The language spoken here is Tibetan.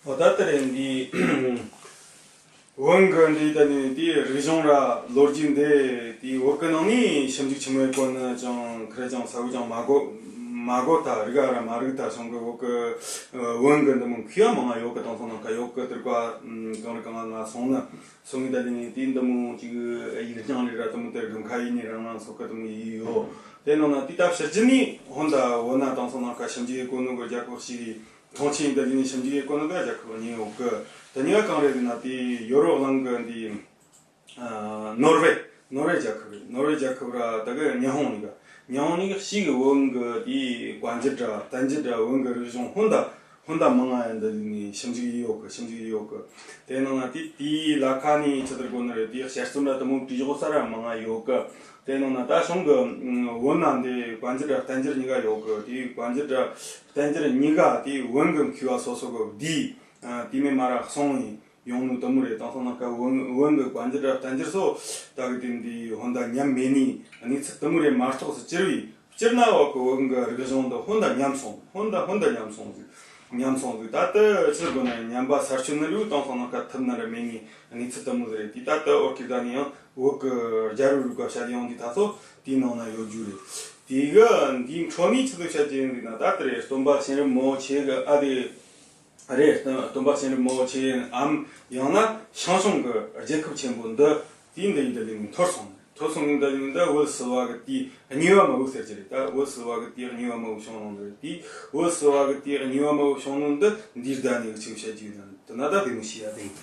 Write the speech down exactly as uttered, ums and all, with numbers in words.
ཨོ་ད་ལྟ་རེད། འདི་བོན་གི་འདི་ད་ནི་དེའི་རིག་གཞུང་ར་ལོ་རྒྱུས་འདི་དེའི་བོད་གི་ནང་ནས་ཞིབ་འཇུག་ཆེན་མོའི་སྐོར་ནི་ཅང་ཁ་རེ་ཅང་གསལ་བོ་ཅང་མ་གོ། མ་གོ་ད་རིག་ག་ར་མ་རིག་ད་སོང་གི། བོད་གི་བོན་གི་འདི་མོ་མཁས་པ་མང་ང་ཡོད་གི། དེང་སང་ནང་ཁ་ཡོད་གི། དེར་ཀ་གང་རེ་གང་ང་སོང་ནི་སོང་ངི་ད་ལི་ནི་དེ་འདི་མོ་ཅིག་ཡིག་རྐྱང་རེ་ར་དེ་མོ་དེར་དགུན་ཁ་ཡིན་ནི་རང་རང་སོགས་གི་དེ་མོ་ཡིག་ཡོད། དེ་ནང་ན་དེ་ད་ཕྱི་རྒྱལ་ནས་ཧོན་ད་བོད་ན་དེང་སང་ནང་ཁ་ཞིབ་འཇུག་གི་གོ་ནོ་གི་རྒྱལ་ཁབ་ཞིག་གི་ཐང་ཆེན་ད་ལི་ནི་ཞིབ་འཇུག་གི་གོ་ནོ་གི་རྒྱལ་ཁབ་གཉིས་ཡོད་གི། དེ་གཉིས་ཀ་གང་རེད་ཟེར་ན་དེ་ཡོ་རོབ་གླིང་གི་འདི་ཨ་ནོར་ཝེ། ནོར་ཝེ་རྒྱལ་ཁབ་རེད། ནོར་ཝེ་རྒྱལ་ཁབ་ར་ད་གི་ཉི་ཧོང་གཉིས་ཀ། ཉི་ཧོང་གཉིས་ཀ་ཞིག་གི་བོན་གི་དེའི་བཀའ་འགྱུར་ར་བསྟན་འགྱུར་ར་བོན་གི་རིག་གཞུང་ཧོན་ད་ཧོན་ད་མང་ང་ཡང་ད་ལི་ནི་ཞིབ་འཇུག་ཡིག་ཡོད་གི། ཞིབ་འཇུག་ཡིག་ཡོད་གི། དེ་ནང་ན་དེ་དེའི་ལ་ཁ་ནས་ཆི་ཟེར་གོ་ནི་རེད། དེའི་དཔྱད་རྩོམ་ར་དེ་མོ་བྲིས་ཡོད་ས་ར་མང་ང་ཡོད་གི། དེ་ནང་ན་ད་གཞུང་གི་བོན་ན་འདི་བཀའ་འགྱུར་ར་བསྟན་འགྱུར་གཉིས་ཀ་ཡོད་གི། དེའི་བཀའ་འགྱུར་ར་བསྟན་འགྱུར་གཉིས་ཀ་དེའི་བོན་གི་མཁས་པ་སོ་སོ་གི་བསྡུས། ཨ་དེ་མེད་མ་ར་གསུངས་ཡིན། ཡོང་ནོ་དེ་མོ་རེད། དེང་སང་ནང་ཁ་བོན་བོན་གི་བཀའ་འགྱུར་ར་བསྟན་འགྱུར་སོགས་ད་གི་དེ་འདི་ཧོན་ད་ཉམས་མེད་ནི་གནས་ཚུལ་དེ་མོ་རེད་མ་གཏོགས་སུ་གྱུར་བའི་སྤྱིར་ན་བ་གི་བོན་གི་རིག་གཞུང་འདི་ཧོན་ད་ཉམས་སོང་། ཧོན་ད་ཧོན་ད་ཉམས་སོང་ཟིག་ཉམས་སོང་ཟིག་ད་ལྟ་ཕྱིར་དགོས་ན་ཉམས་པ་སར་ཆུད་ནི་རུ་དེང་སང་ནང་ཁ་ཐུབ་ན་ར་མེད་ནི་གནས་ཚུལ་དེ་མོ་ཟིག་རེད། དེ་ད་ལྟ་ཨོ་ཁིར་ད་ནི་ཡང་བོད་གི་རྒྱལ་རབས་རུ་ག་བཤད་ཡོང་འདི་ད་ཚོ་དེའི་ནང་ན་ཡོད་རྒྱུ་རེད། དེ་གི་འདིའི་འཕྲོ་ནས་ཆི་ཟིག་བཤད་ཀྱི་ཡིན་ཟིག་ན་ད་ལྟ་རེད། སྟོན་པ་གཤེན་རབ་མང་པོ་ཆེ་གི་ཨ་དེ། རེད། སྟོན་པ་གཤེན་རབ་མང་པོ་ཆེ་ཡིན་འམ། ཡང་ན་ཞང་ཞུང་གི་རྒྱལ་ཁབ་ཆེན་པོ་འདི་དེའི་འདི་ཡི་འདི་ལས་ནི་འཐོར་སོང་། འཐོར་སོང་ཡིན་འདི་ལས་ནི་འདི་བོད་སིལ་བ་གི་དེའི་གཉིས་པ་མ་བུ་ཟེར་གྱི་རེད། ད་བོད་སིལ་བ་གི་དེའི་གཉིས་པ་མ་བུ་བྱུང་ནོ་འདི་རེད། དེའི་བོད་སིལ་བ་གི་དེའི་གཉིས་པ་མ་བུ་བྱུང་ནོ་འདི་འདིར་ད་ནི་གི་ཆིག་བཤད་ཀྱི་ཡོད་ན་དེ་ན་ད་བདེ་མོ་ཤེས་ཡ་དེ་ཡིན།